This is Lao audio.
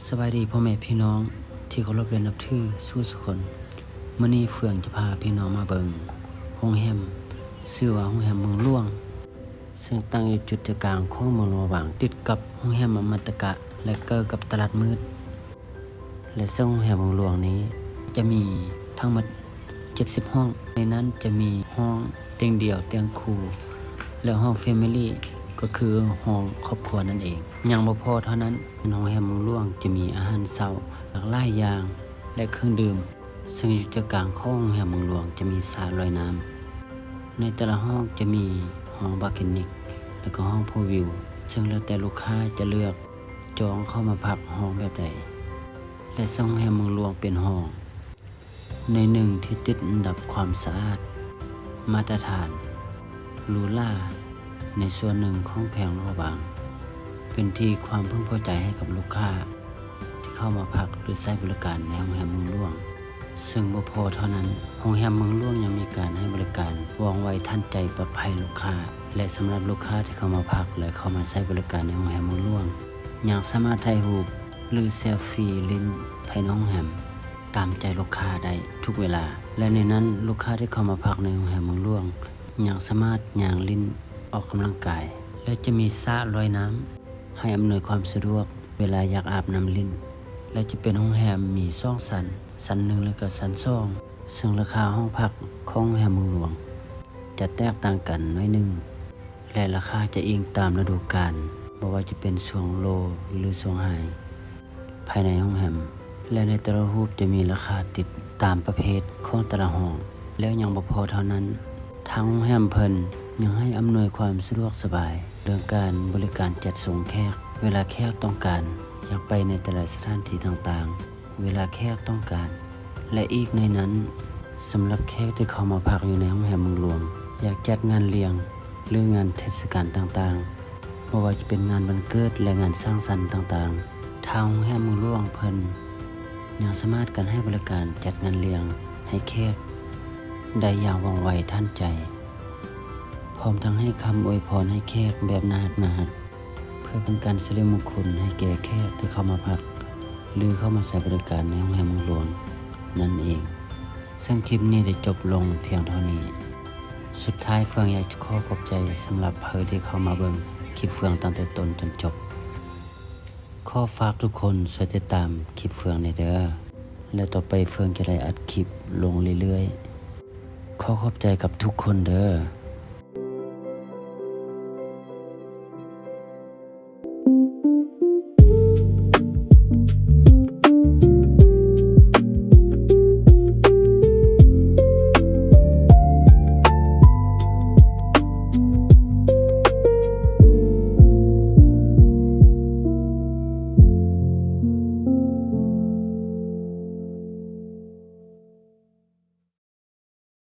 ສະບາຍດີພໍ່ແມ່ພີ່ນ້ອງທີ່ເຄົາລົບ ແລະ ນັບຖືສູ່ໆຄົນ. ມື້ນີ້ເຟືອງຈະພາພີ່ນ້ອງມາເບິ່ງໂຮງແຮມ ຊື່ວ່າໂຮງແຮມເມືອງຫຼວງ ເຊິ່ງຕັ້ງຢູ່ຈຸດໃຈກາງຂອງເມືອງຫຼວງພະບາງ ຕິດກັບໂຮງແຮມອະມະຕະກະ ແລະ ໃກ້ກັບຕະຫຼາດມືດ. ແລະ ເຊິ່ງໂຮງແຮມເມືອງຫຼວງນີ້ຈະມີທັງໝົດເຈັດສິບຫ້ອງ, ໃນນັ້ນຈະມີຫ້ອງຕຽງດຽວ, ຕຽງຄູ່ ແລະ ຫ້ອງແຟມິລີ ກໍຄືຫ້ອງຄອບຄົວນັ້ນເອງ. ຍັງບໍ່ພໍເທົ່ານັ້ນ, ໂຮງແຮມເມືອງຫຼວງຈະມີອາຫານເຊົ້າຫຼາກຫຼາຍຢ່າງ ແລະ ເຄື່ອງດື່ມ, ເຊິ່ງຢູ່ໃຈກາງຂອງໂຮງແຮມເມືອງຫຼວງຈະມີສະລອຍນ້ຳ. ໃນແຕ່ລະຫ້ອງຈະມີຫ້ອງບາລເກນິກ ແລະ ກໍຫ້ອງພູວິວ, ເຊິ່ງແລ້ວແຕ່ລູກຄ້າຈະເລືອກ ຈອງເຂົ້າມາພັກຫ້ອງແບບໃດ ແລະ ເຊິ່ງໂຮງແຮມເມືອງຫຼວງເປັນຫ້ອງໜ່ວຍໜຶ່ງທີ່ຕິດອັນດັບຄວາມສະອາດ ມາດຕະຖານ ຫຼູຫຼາ ໃນສ່ວນໜຶ່ງຂອງແຂວງຫຼວງພະບາງ, ເປັນທີ່ຄວາມເພິ່ງພໍໃຈໃຫ້ກັບລູກຄ້າທີ່ເຂົ້າມາພັກ ຫຼື ໃຊ້ບໍລິການໃນໂຮງແຮມເມືອງຫຼວງ. ເຊິ່ງບໍ່ພໍເທົ່ານັ້ນ, ໂຮງແຮມເມືອງຫຼວງຍັງມີການໃຫ້ບໍລິການວ່ອງໄວທັນໃຈ, ປອດໄພລູກຄ້າ ແລະ ສຳລັບລູກຄ້າທີ່ເຂົ້າມາພັກ ແລະ ເຂົ້າມາໃຊ້ບໍລິການໃນໂຮງແຮມເມືອງຫຼວງ ຍັງສາມາດຖ່າຍຮູບ ຫຼື ເຊລຟີຫຼິ້ນພາຍໃນໂຮງແຮມຕາມໃຈລູກຄ້າໄດ້ທຸກເວລາ ແລະ ໃນນັ້ນລູກຄ້າທີ່ເຂົ້າມາພັກໃນໂຮງແຮມເມືອງຫຼວງຍັງສາມາດຍ່າງຫຼິ້ນອອກກຳລັງກາຍ ແລະ ຈະມີສະລອຍນ້ຳໃຫ້ອຳນວຍຄວາມສະດວກ ເວລາຢາກອາບນ້ຳຫຼິ້ນ ແລະ ຈະເປັນໂຮງແຮມມີສອງຊັ້ນ, ຊັ້ນໜຶ່ງ ແລະ ກໍຊັ້ນສອງ ເຊິ່ງລາຄາຫ້ອງພັກຂອງໂຮງແຮມເມືອງຫຼວງຈະແຕກຕ່າງກັນໜ້ອຍໜຶ່ງ ແລະ ລາຄາຈະອີງຕາມລະດູການ, ບໍ່ວ່າຈະເປັນຊ່ວງໂລ ຫຼື ຊ່ວງໄຮ ພາຍໃນໂຮງແຮມ ແລະ ໃນແຕ່ລະຮູບຈະມີລາຄາຕິດຕາມປະເພດຂອງແຕ່ລະຫ້ອງ. ແລ້ວຍັງບໍ່ພໍເທົ່ານັ້ນ, ທາງໂຮງແຮມເພິ່ນຍັງໃຫ້ອຳນວຍຄວາມສະດວກສະບາຍເລື່ອງການບໍລິການຈັດສົ່ງແຂກ ເວລາແຂກຕ້ອງການຢາກໄປໃນແຕ່ລະສະຖານທີ່ຕ່າງໆ ເວລາແຂກຕ້ອງການ ແລະ ອີກໜ້ອຍນັ້ນ, ສຳລັບແຂກທີ່ເຂົ້າມາພັກຢູ່ໃນໂຮງແຮມເມືອງຫຼວງ ຢາກຈັດງານລ້ຽງ ຫຼື ງານເທດສະການຕ່າງໆ, ບໍ່ວ່າຈະເປັນງານວັນເກີດ ແລະ ງານສັງສັນຕ່າງໆ, ທາງໂຮງແຮມເມືອງຫຼວງເພິ່ນຍັງສາມາດການໃຫ້ບໍລິການຈັດງານລ້ຽງໃຫ້ແຂກໄດ້ຢ່າງວ່ອງໄວທັນໃຈ, ພ້ອມທັງໃຫ້ຄຳອວຍພອນໃຫ້ແຂກແບບໜ້າຮັກໆ ເພື່ອເປັນການສິລິມຸງຄຸນໃຫ້ແກ່ແຂກທີ່ເຂົ້າມາພັກ ຫຼື ເຂົ້າມາໃຊ້ບໍລິການໃນໂຮງແຮມເມືອງຫຼວງນັ້ນເອງ. ເຊິ່ງຄລິບນີ້ໄດ້ຈົບລົງພຽງເທົ່ານີ້. ສຸດທ້າຍເຟືອງຢາກຈະຂໍຂອບໃຈສຳລັບໃຜທີ່ເຂົ້າມາເບິ່ງຄລິບເຟືອງຕັ້ງແຕ່ຕົ້ນຈົນຈົບ. ຂໍຝາກທຸກຄົນຊ່ວຍຕິດຕາມຄລິບເຟືອງແດ່ເດີ ແລະ ຕໍ່ໄປເຟືອງຈະໄດ້ອັດຄລິບລົງເລື້ອຍໆ. ຂໍຂອບໃຈກັບທຸກຄົນເດີ.